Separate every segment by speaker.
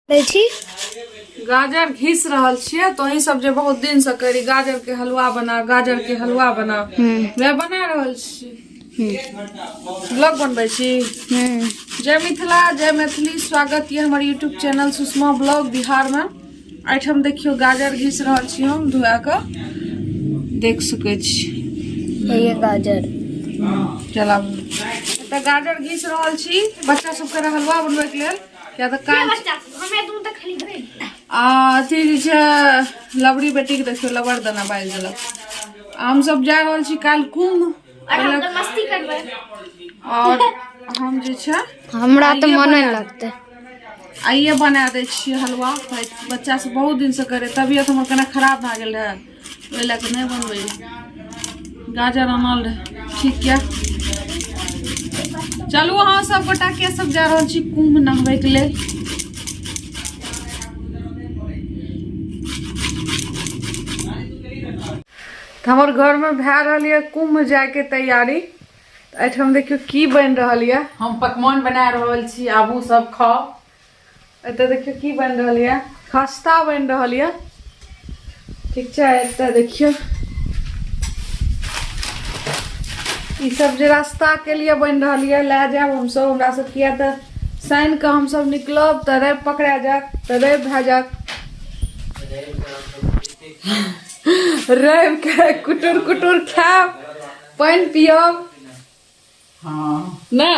Speaker 1: दै छी।
Speaker 2: गाजर घिस रहल छियै। तो सब जे बहुत दिन से करी गाजर के हलवा बना, गाजर के हलवा बना, वएह बना रहल छी। ब्लॉग बनबै छी। जय मिथिला, जय मैथिली। स्वागत ये हमर YouTube channel Sushma blog Bihar में। एहिठाम देखियौ, गाजर घिस रहल छी हम धोआ कऽ, देख सकै छी।
Speaker 1: ये गाजर।
Speaker 2: चला, एतऽ गाजर घिस रहल छी बच्चा सबके हलवा बनबैके लेल, किया तऽ काल्हि आ अथी जे छै लबड़ी बेटीके देखियौ, लबड़ दाना बाजि देलक। आ हमसब जा रहल छी काल्हि कुम्भ।
Speaker 3: और हम तऽ मस्ती करबै।
Speaker 2: और हम जे छै
Speaker 1: हमरा तऽ
Speaker 2: आइए
Speaker 1: मने
Speaker 2: बना-
Speaker 1: लगतै।
Speaker 2: आइए बना दै छियै हलवा। बच्चा सब बहुत दिनसँ करे, तबियत हमर कने खराब भए गेल रहै, ओहि लए कऽ नहि बनबै रहे। गाजर आनल रहै। ठीक यऽ, चलू। अहाँ सब गोटा के सब जा रहल छी कुम्भ नहबैके लेल? तऽ हमर घरमे भए रहल यऽ कुम्भ जायके तैयारी। तऽ एहिठाम देखियौ की बनि रहल यऽ।
Speaker 4: हम पकवान बना रहल छी, आबू सब खाउ।
Speaker 2: एतऽ देखियौ की बनि रहल यऽ, खस्ता बनि रहल यऽ। ठीक छै, एतऽ देखियौ ई सब जे रास्ता के लिए बनि रहल यऽ, लए जायब हमसब। हमरा सब किया तऽ शनि कऽ हमसब निकलब तऽ रवि पकड़ा जायत, तऽ रवि भए जायत। रवि के कुटुर कुटुर खायब, पानि पियब।
Speaker 4: हाँ।
Speaker 2: ने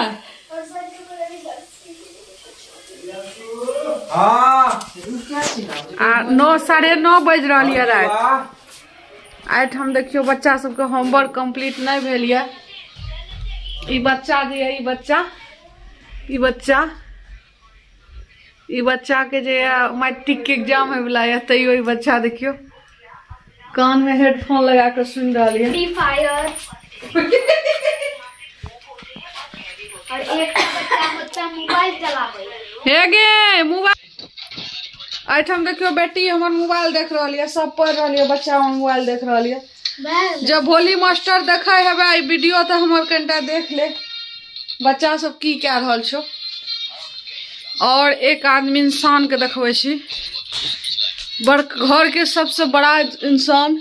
Speaker 2: आ 9, 9:30 बाजि रहल यऽ राति। एहिठाम देखियौ, बच्चा सबके होमवर्क कम्प्लीट नहि भेल यऽ। ई बच्चा जे यऽ, ई बच्चा, ई बच्चा, ई बच्चा के जे यऽ मैट्रिक के एग्जाम होय वाला यऽ, तैयो ई बच्चा देखियौ कान में हेडफोन लगा के सुनि रहल यऽ।
Speaker 3: Free fire. और एक बच्चा बच्चा मोबाइल चलाबै।
Speaker 2: हे गे, मोबाइल। एहिठाम देखियौ, बेटी हमर मोबाइल देख रहल यऽ। सब पढ़ि रहल यऽ, बच्चा हमर मोबाइल देख रहल यऽ। जब भोली मास्टर देखै हेबै ई वीडियो तऽ हमर कनिटा देख ले, बच्चा सब की कए रहल छौ। और एक आदमी इंसान के देखबै छी, बड़ घर के सबसे बड़ा इंसान।